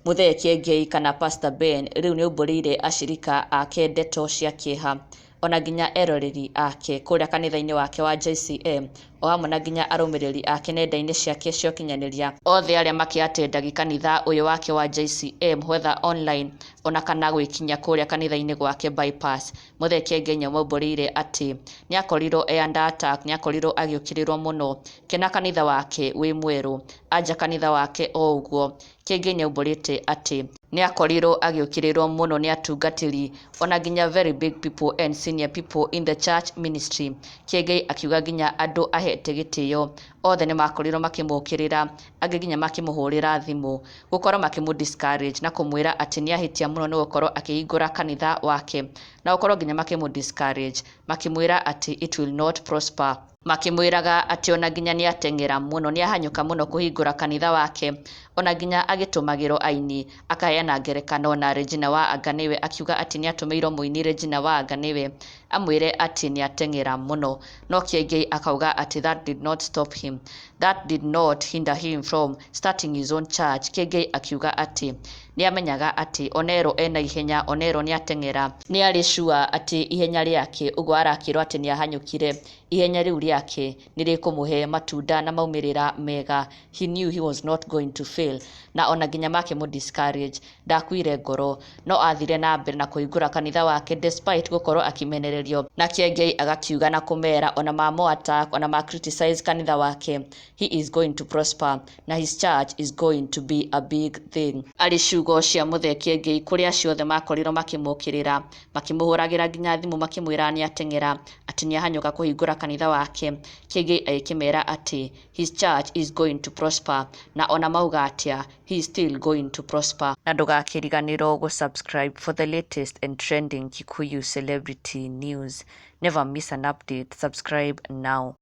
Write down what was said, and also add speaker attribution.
Speaker 1: Muthee Kiengei kana Pastor Ben rĩu nĩaumbũrĩire ashirika ake ndeto cia kĩeha ona nginya eroreri ake kũrĩa kanitha-inĩ wake wa JCM o hamwe na nginya arũmĩrĩri ake nenda-inĩ ciake cia ũkinyanĩria, othe arĩa makĩatendagi kanitha ũyũ wake wa JCM, whether online ona kana gwĩkinya kũrĩa kanitha-inĩ gwake Bypass. Muthee Kiengei nĩamaumbũrĩire atĩ nĩakorirwo e under attack, nĩakorirwo agĩũkĩrĩrwo mũno kena kanitha wake wĩ mwerũ anja kanitha wake o ũguo. Kiengei nĩaumbũrĩte atĩ nĩakorirwo agĩũkĩrĩrwo mũno nĩ atungatĩri ona nginya very big people and senior people in the church ministry. Kiengei akiuga nginya andũ ahete gĩtĩo othe nĩmakorirwo makĩmũkĩrĩra, angĩ nginya makĩmũhũrĩra thimũ gũkorwo makĩmũ discourage na kũmwĩra atĩ nĩahĩtia mũno nĩ gũkorwo akĩhingũra kanitha wake, na gũkorwo nginya makĩmũ discourage makĩmwĩra atĩ it will not prosper, makĩmwĩraga atĩ ona nginya nĩateng'era mũno, nĩahanyũka mũno kũhingũra kanitha wake, ona nginya agĩtũmagĩrwo aini. Akaheana ngerekano na Regina wa Anga Nĩwe, akiuga atĩ nĩatũmĩirwo mũini Regina wa Anga Nĩwe amwĩre atĩ nĩateng'era mũno, no Kiengei akauga atĩ that did not stop him, that did not hinder him from starting his own church. Kiengei akiuga atĩ nĩamenyaga atĩ onerwo ena ihenya, onerwo nĩateng'era, nĩarĩ sure atĩ ihenya rĩake ũguo arakĩrwo atĩ nĩahanyũkire, ihenya rĩu rĩake nĩrĩkũmũhe matunda na maumĩrĩra mega. He knew he was not going to fail, na ona nginya makĩmũ discourage ndakuire ngoro, no athire na mbere na kũhingũra kanitha wake despite gũkorwo akĩmenererio. Na Kiengei agakiuga na kũmera ona mamo attack, ona ma criticize kanitha wake, he is going to prosper na his church is going to be a big thing. Arĩ ciugo cia Muthee Kiengei kũrĩ acio othe makorirwo makĩmũkĩrĩra, makĩmũhũragĩra nginya thimũ makĩmwĩra nĩateng'era, atĩ nĩahanyũka kũhingũra kanitha wake. Kiengei agĩkĩmera atĩ his church is going to prosper, na ona mauga atĩa, he is still going to prosper. Na ndũgakĩriganĩrwo gũ-subscribe for the latest and trending Kikuyu celebrity news. Never miss an update. Subscribe now.